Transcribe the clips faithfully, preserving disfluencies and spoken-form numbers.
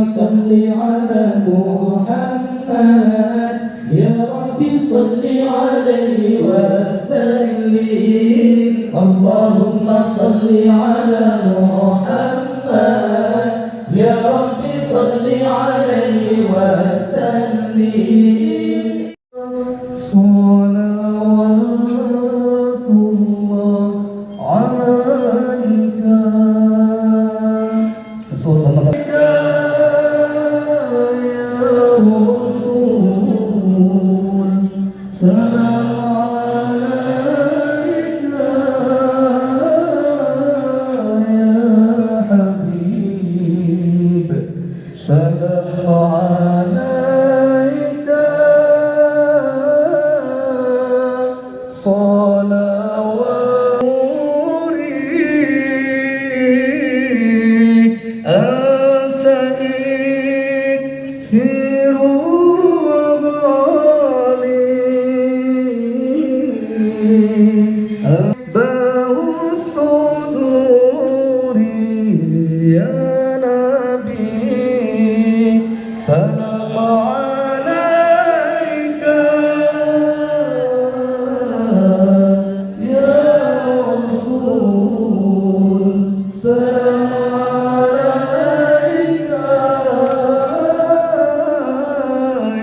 صل على محمد، يا رب صل عليه وسلم. اللهم صل على محمد، يا رب صل عليه وسلم. صلوات الله عليك. يا رسول، سلام عليك يا حبيب. سلام عليك، صلوات نوري، أنت إكسير وغالي. باه الصدور يا نبي، سلام عليك يا رسول، سلام عليك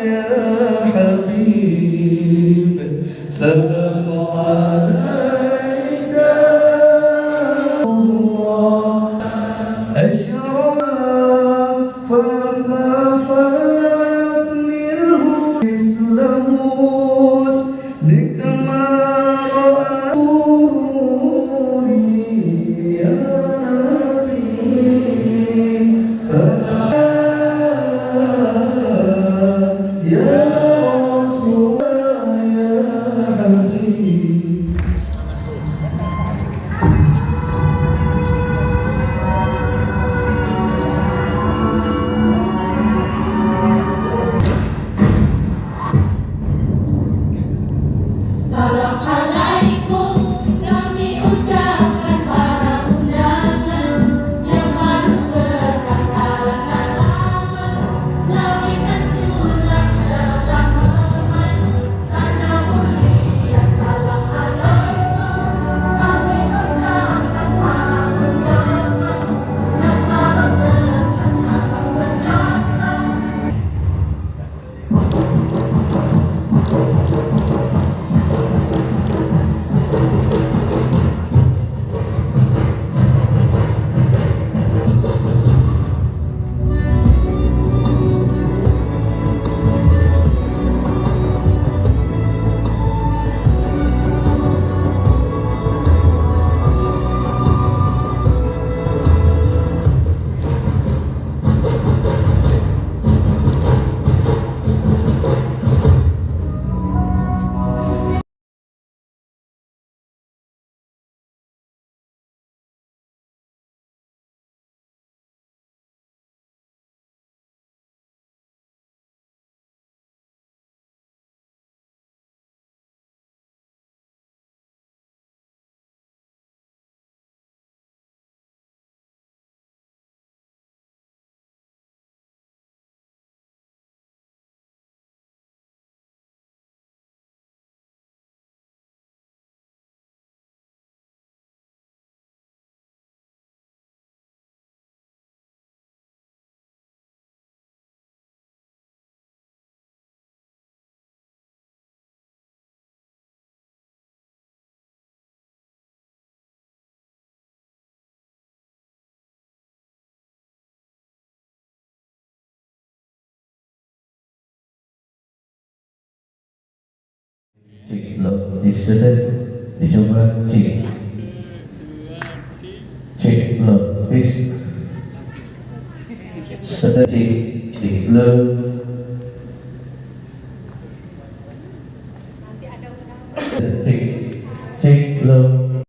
يا حبيب. سلام عليك الله. أشرق فارتفعت منه مثل موس، ذكر ما رأى نوري يا نبي. سلام يا رسول يا حبيب. Assalamualaikum kami ucapkan para undangan yang baru berangkat bersama. Nabi kan sunnah dalam memandang. Cek, lo, tes, sedang. Dicoba, cek. Cek, lo, tes. Sedang, cek, cek, lo. Cek, cek, lo.